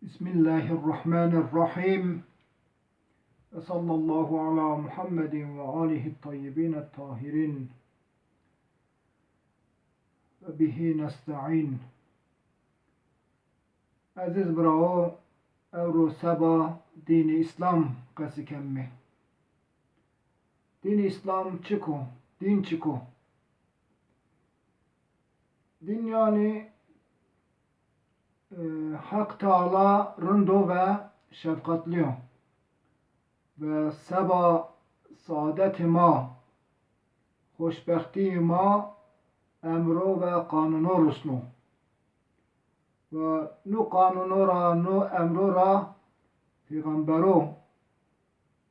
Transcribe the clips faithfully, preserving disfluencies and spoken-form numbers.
Bismillahirrahmanirrahim. Ve sallallahu ala Muhammedin ve alihi tayyibin tahirin. Ve bihi nesta'in. Eziz birawo, ewro seba dînî Îslam qesî kemîme. Dînî Îslam çik o? Dîn çik o? Dîn yanî, e, Heq Teala rind o ve şefqetlî yo. Ve seba saadetê ma, xoşbextîyê ma emro ve qanuno rusno. Ve no qanuno ra, no emro ra pêxembero,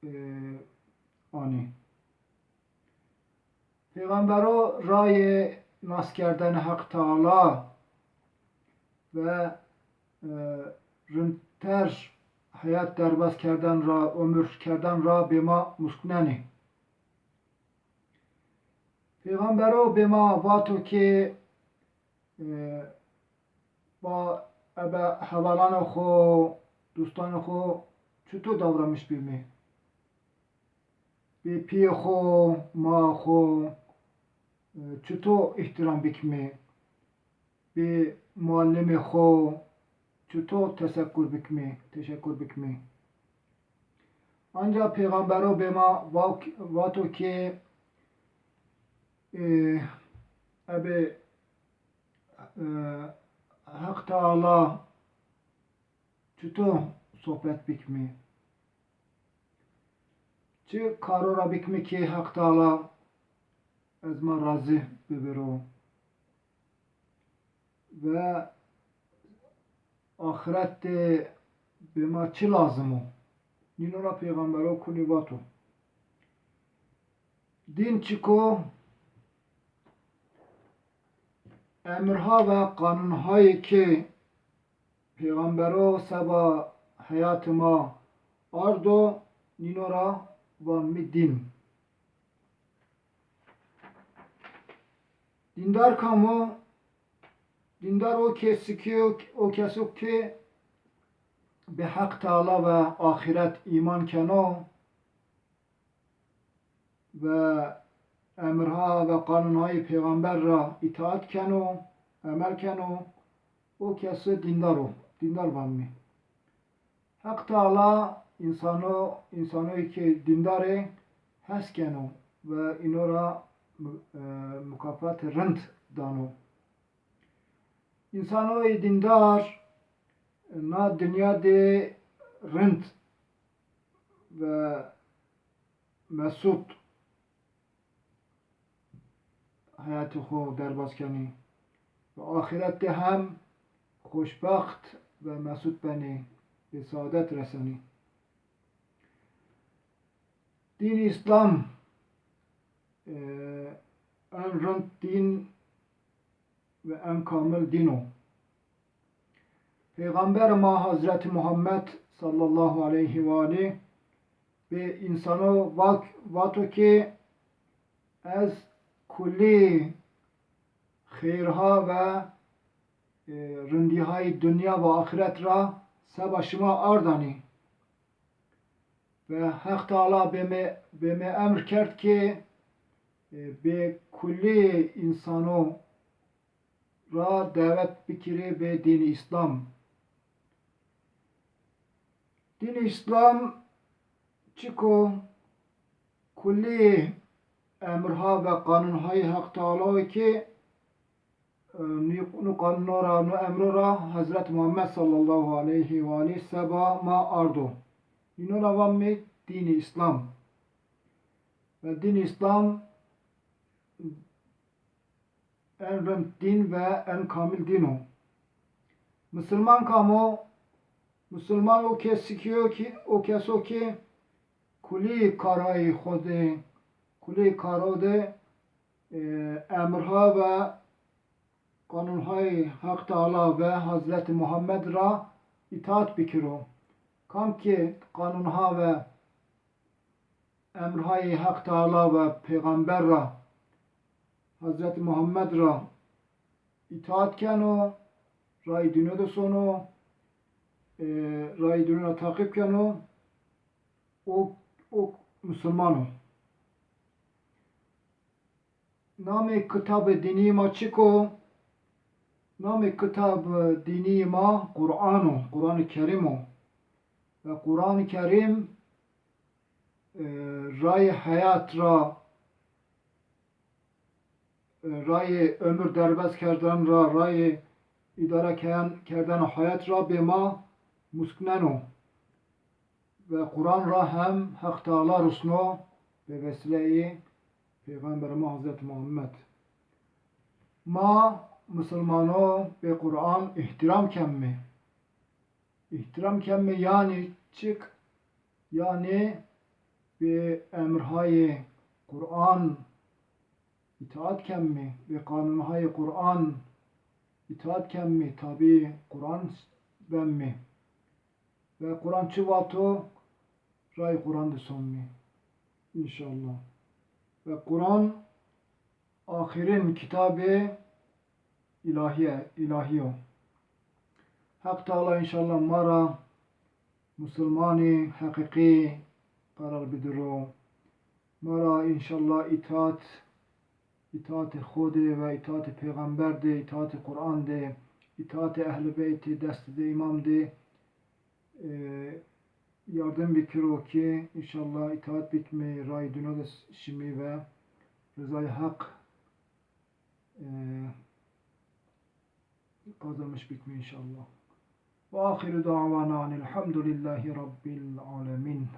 e, anî. Pêxembero rayê naskerdene Heq Teala ve, e, rindter heyat derbaz kerden ra, omir kerden ra bê ma musknenê. Pêxembero bê ma vato ke, e, ba ebe hevalanê xo, dostanê xo çito davranmış bimê? Bê pîyê xo, maa xo, e, çito îhtîram bikimê? Bê muallimê xo çito tesekkur bikimê, teşekkur bikimê? Anca pêxembero bê ma va-, vato ke, e, ebe, e, Heq Teala çito sohbet bikimê? Çi karo ra bikimê ke Heq Teala ez ma razî bibiro? Ve axirette bê ma çi lazim o? Nîno ra pêxembero kulî vato. Dîn çik o? Emirha ve qanunhayê ke pêxembero seba heyatê ma ardo, nîno ra vanimê dîn. Dîndar kam o? Dîndar o keso ke, o keso ke bi Heq Teala ve axîret îman keno ve emirha ve qanunhayê pêxember ra îtaat keno, emel keno, o keso dîndar o, dîndar vanimê. Heq Teala însano, însanoyê ke dîndar ê hes keno ve îno ra mu-, e, mukafatê rind dano. Însanoyê dîndar na dinya de rind ve mesut heyatê xo derbaz kenê ve axîret de hem xoşbext ve mesut benê, bi saadet resenê. Dîn Îslam, e, en rind dîn ve en kamil dîn o. Pêxember ma Hazreti Muhammed sallallahu aleyhi ve alî bi însano vak-, vato ke ez kulî xeyrha ve, e, rindîhayî dinya ve axîret ra seba şima ardanî. Ve Heq Teala bê mi, bê mi emr kerd ke, e, bê kulî însano ra dewet bikirê bê dînî Îslam. Dînî Îslam çik o? Kulî emirha ve qanunhayê Heq Teala o ke, e, nî-, nî qanuno ra, nî emro ra Hezret Muhammed sallallahu aleyhi ve alî seba ma ardo. Nîno ra vanimê dînî Îslam. Ve dînî Îslam en rind dîn ve en kamil dîn o. Misilman kam o? Misilman o kesî ki yo ki, o keso ki kulî karayî xo de, kulî karo de, e, emirha ve qanunhayê Heq Teala ve Hazreti Muhammed ra îtaat bikiro. Kam ki qanunha ve emrhayê Heq Teala ve pêxember ra, Hazreti Muhammed ra îtaat keno, rayê dîno de sono, e, rayê dînû ra teqîb keno, o, o musulman o. Namê kitabê dînî ma çik o? Namê kitab dînî ma Quran o, Quran-ı Kerim o. Ve Quran-ı Kerim, e, rayê heyat ra, e, rayê ömür derbez kerden ra, rayê îdare keyen, kerdena heyat ra bê ma muskneno. Ve Quran ra hem Heq Teala rusno be vesileyê Peyxamberê ma Hazreti Muhammed. Ma musulmano bê Quran îhtîram kemmê. Îhtîram kemmê yanî çik? Yanî bê emrhayê Quran îtaat kemmê, bê qanunhayê Quran îtaat kemmê, tabî Quran bemmê. Ve Quran çi vato, rayê Quran de sonmê. Înşallah. Ve Quran axirîn kitabê îlahîye, îlahî yo. Heq Teala înşallah ma ra musulmanî heqîqî qerar bidiro. Ma ra înşallah îtaat, îtaatê xo de ve îtaatê pêxember de, îtaatê Quran de, îtaatê Ehl-i Beytê, destê de, îmam de, e, yardim bikiro ki înşallah îtaat bikmê, rayê dînû de şimî ve rizayê Heq, e, kazanmış bikmê înşallah. Ve axiru da'wana enilhamdülillahi rabbil alemin.